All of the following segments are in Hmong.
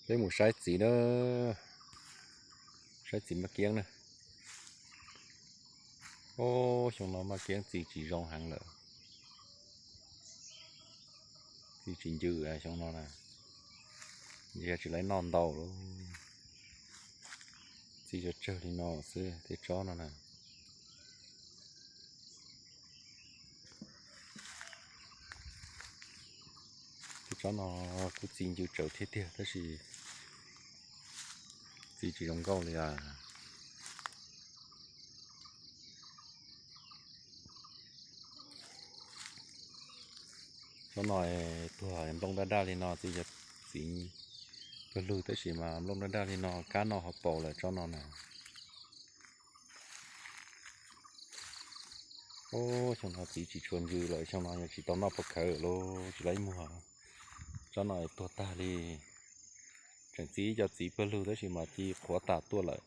Peb mus saib txiv na, saib txiv maj kiab na. Ob, xyoo no maj kiab txi tsis zoo heev lawm. Txi tsis ncw xyoo no na, yog tsis laiv noj ntau lawm. Txi tsawg tsawg li no xwb tej tsob no na. Tej tsob no kuj txi ncw tsawv thiab tiag tab sis txi tsis zoo nkauj li as. Tsob no tuag nplooj daj daj li no txi yog txiv pawg lug tab sis mas nplooj daj daj li no kab noj hauv paus lawm tsob no na. Ob, xyoo no txiv tsis tshua ncw lawm, xyoo no yog tsis tau noj pov khawv lawm, tsis laiv muag. Tsob no tuag tag li. Tseem txi ib co txiv pawg lug tab sis mas ci qhuav tas tuaj lawm.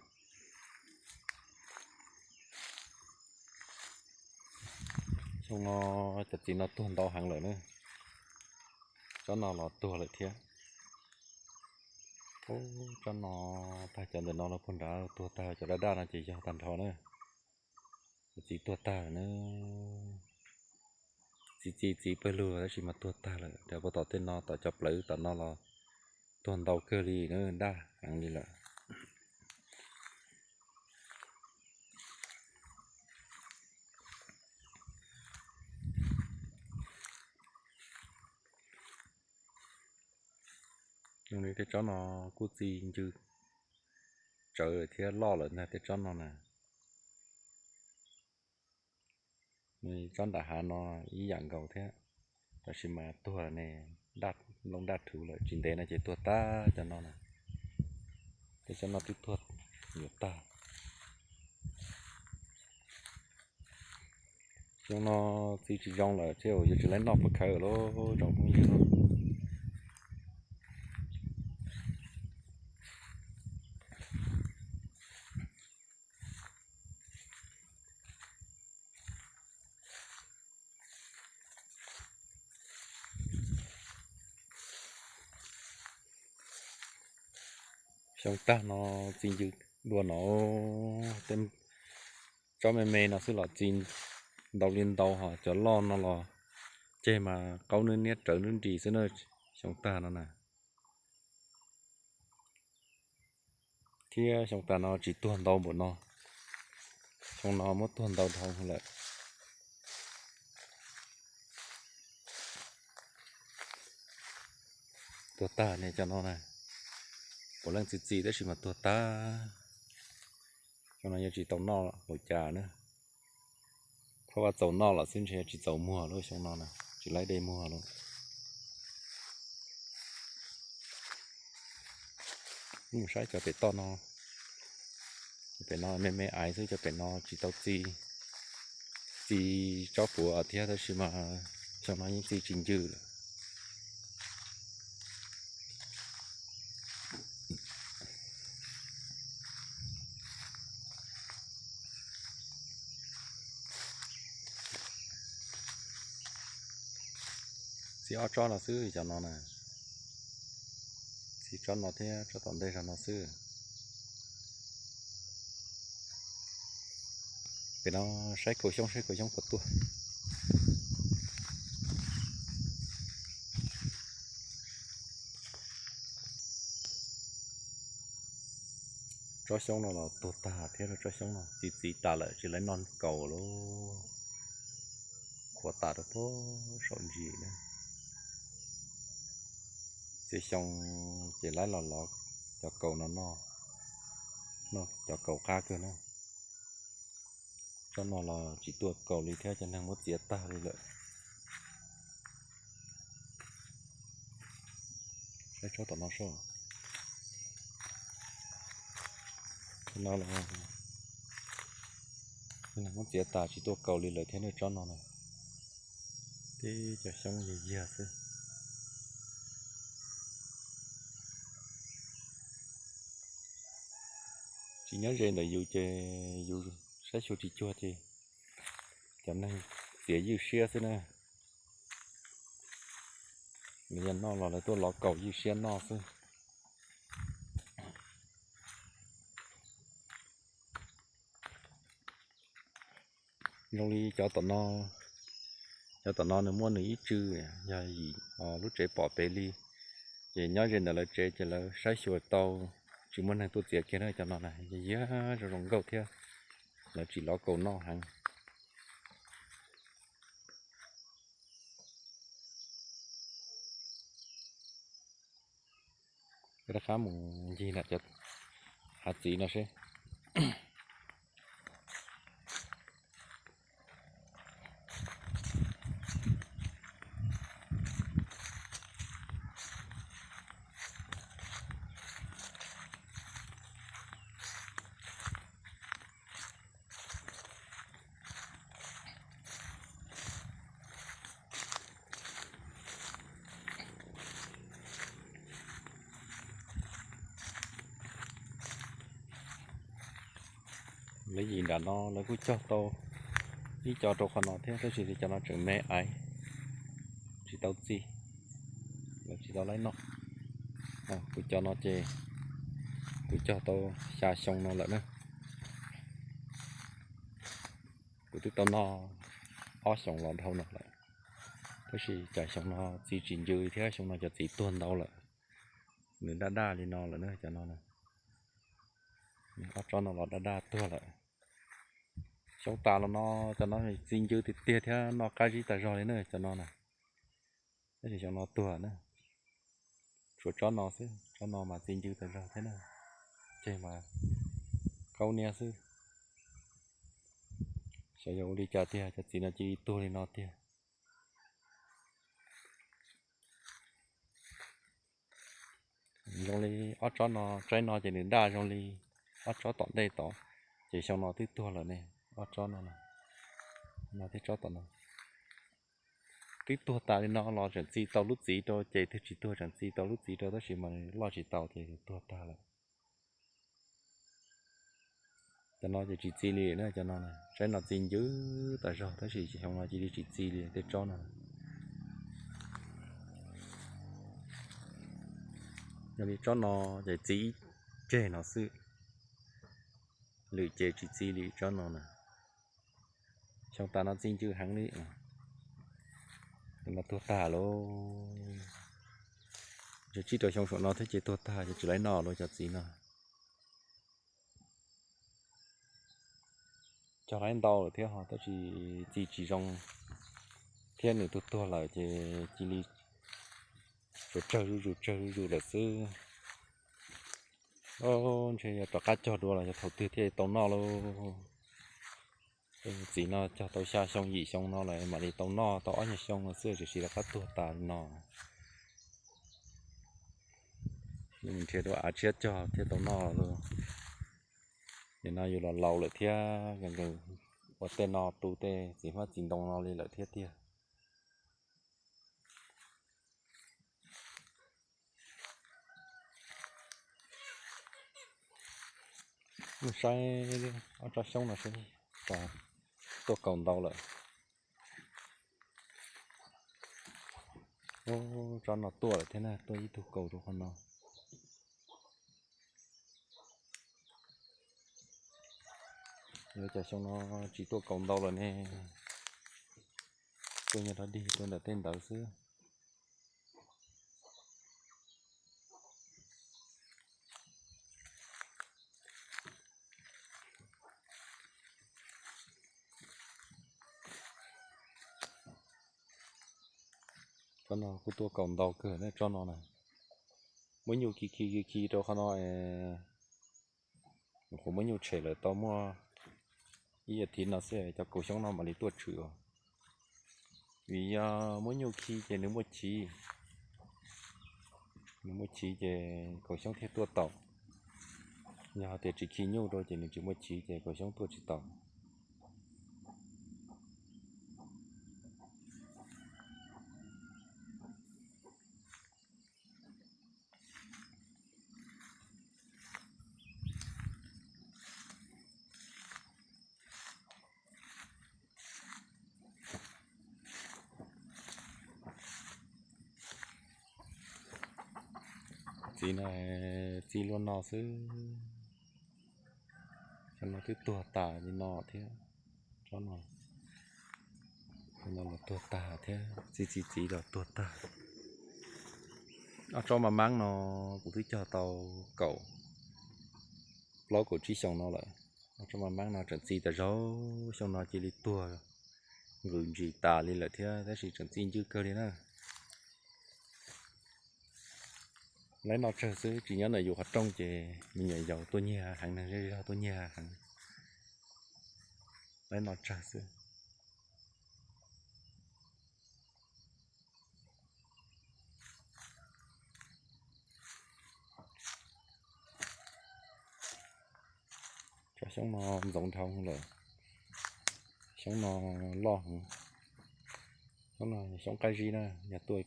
Xyoo no cov txiv no tuag ntau heev lawm na. Tsob no los tuag lawm thiab. Tsob no tag, cov ntawm no los puag nrad tuag tag, cov daj daj no ces yog tag nrho na. Cov txiv tuag tag lawm na. Txiv txiv txiv pawg lug tab sis mas tuag tag lawm. Rau puag tom tej no, tom cov plawv tom no los tuag ntau kawg li na, daj heev li lawm. Tej tsob no kuj txi ncw tsawv thiab loj lawm ntag tej tsob no na. Tsob nram hav no ib yam nkaus thiab, tab sis mas tuag ne, nplooj daj rhuv lawm, tsis ntev no ces tuag tag cov no na. Tej tsob no twb tuag yuav tag. Xyoo no txiv tsis zoo lawm thiab, yuav tsis laiv noj pov khawv lawm tsoom phooj ywg. Xyoo tag no txi ncw dua no, tej tsob me me no xwb los txi ntau li ntau, ho cov loj no los ceg mas qaub nwb niab rawv nwb nris xwb na. Xyoo tag no na, thiab xyoo tag no tsis tuag ntau npaum no, xyoo no muab tuag ntau dhau lawm. Tuag tag ne cov no na, puav leej txi txiv tab sis mas tuag tag. Xyoo no yuav tsis tau noj hauv cas na. Qhov vaj txaus noj los xwb ntshe tsis txaus muag lawm xyoo no na, tsis laiv de muag lawm. Mus saib cov pem toj no, cov pem no me me aiv xwb, cov pem no tsis tau txi, txi tsob puav thiab tab sis mas xyoo no yeej txi tsis ncw lawm. Txi ob tsob no xwb cov no na, txi tsob no thiab tsob tom ntej zog no xwb. Pem no saib kaum xyoob, saib kaum xyoob puas tuaj. Tsob xyoob no los tuag tag thiab, tsob xyoob no txi txiv tas lawm tsis laiv noj kaus lawm, qhuav tas rau puag saum ntsis na. Txi xyoo ces laiv los lov cov kaus no noj, noj cov kaus qab kawg na. Tsob no los tsis tuaj kaus li thiab, cov neeg muab txiav tag li lawm. Saib tsob tom no soj, no los cov neeg muab txiav tas tsis tuaj kaus li lawm thiab na. Tsob no na, tib cov xyoob yag yag xwb. Tsis nyob ze ntawm yus ces yus saib xyuas tsis cuag ces cov neeg txiav ywj siab xwb na. Lawv yog noj los lawv tuaj lov kaus ywj siab noj xwb. Zoo li cov tom no, cov tom no nws muaj nws ib tsw, yog yim lub tsev pom pem li, ces nyob ze ntawm lawv tsev ces lawv saib xyuas tau tsis muaj neeg tuaj txiav kiag na. Cov no na yog zoo zoo nkauj thiab, lawv tsis lov kaus noj heev. Rov qab mus ncig nram cov hav txiv no seb. Lawv yim nram no lawv kuj cog tau ib co rau qhov no thiab, tab sis cov no tseem me aiv, tsis tau txi, lawv tsis tau laib noj. Kuv cov no ces kuv cog tau xya xyoo no lawm na. Kuv twb tau noj ob xyoos los dhau no lawm, tab sis cas xyoo no txi tsis ncw thiab, xyoo no cov txiv tuag ntau lawm. Nws daj daj li no lawm na, cov no, ob tsob no los daj daj tuag lawm. Xyoo tas los no cov no txi ncw tiag tiag thiab noj qab zib tas zog li na cov no na. Tab sis xyoo no tuag na. Tshuav tsob no xwb, tsob no mas txi ncw tas zog thiab na, ceg mas kaub niab xwb. Xyov yog ua li cas tiag, cov txiv no cia li tuag li no tiag. Zoo li ob tsob no, tsaib no ces nws daj zoo li ob tsob tom ntej tod, ces xyoo no twb tuag lawm ne. Ob tsob no, no thiab tsob tom no twb tuag tas li no los tseem txi tau lub txiv rau, ces twb tsis tuag tseem txi tau lub txiv rau, tab sis mas loj tsis tau ces tuag tag lawm. Cov no ces tsis txi li na, cov no tsaib no txi ncw tas zog, tab sis xyoo no cia li tsis txi li tej tsob no. Yog li tsob no ces txi ib ceg no xwb, lwm ces tsis txi li tsob no na. Xyoo tas no txi ncw heev li, no tuag tag lauj. Tsis tsib rau xyoo saum no thiab ces tuag tag ces tsis laib noj lauj cov txiv no. Cog laib ntau lawm thiab ho tab sis txi tsis zoo thiab nws tuag tuag lawm ces cia li tsawg zuj zus tsawg zuj zus lawm xwb. Ntshe yog rov qab cog dua los yog thaum twg thiaj tau noj lauj. Txiv no cog tau xya xyoo yim xyoo no lawm mam li tau noj tau ob nyuag xyoo no xwb, tiam sis rov qab tuag tas li no. Nrhiav dua av tshiab cog thiaj tau noj lauj. Nim no yus los laus lawm thiab, ua tej no tu tej txiv hmab txiv ntoo no li lawm thiab tiag. Mus saib ob tsob xyoob no seb tuaj kaus ntau lawm. Tsob no tuaj lawm thiab na, tuaj ib tug kaus rau qhov no. Yog cas xyoo no tsis tuaj kaus ntau lawm ne? Tuaj nyob rov dig rau ntawm tej ntawd xwb. Tsob no kuj tuaj kaus ntau kawg na, tsob no na. Muab nyuj khi khi khi khi rau qhov no, nyuam qhuav muab nyuj tshem lawm tau muaj ib as thiv no xwb cov kaus xyoob no mam li tuaj tshwm os. Vim yog muab nyuj khi ces nws muaj chiv, nws muaj chiv ces kaus xyoob thiaj tuaj tau. Yog hais tias tsis khi nyuj rau ces nws tsis muaj chiv ces kaus xyoob tuaj tsis tau. Txiv no txi luaj no xwb, cov no twb tuag tas li no thiab, tsob no. No los tuag tag thiab, txi txiv txiv los tuag tag. Ob tsob maj mab no kuv twb cog tau kaum plaub kaum tsib xyoo no lawm. Ob tsob maj mab no tseem txi tas zog, xyoo no cia li tuag nqws ntsis tas li lawm thiab, tab sis tseem txi ncw kawg li na. Laib noj tsawg xwb, tsis nyob ntawm yus qhov rooj ces me nyuam yaus tuaj nyiag heev, neeg zej zog tuaj nyiag heev. Laib noj tsawg xwb. Tsob xyoob no ntxoov dhau lawm. Xyoob no loj heev. Xyoob no xyoob qab zib na, yog tuaj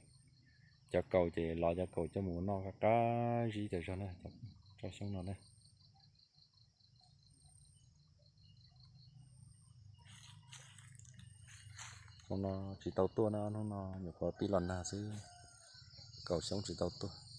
cov kaus ces lov cov kaus coj mus noj qab zib tas zog na, tsob xyoob no na. Hnub no tsis tau tuaj na, hnub no nyuam qhuav pib los nag xwb, kaus xyoob tsis tau tuaj.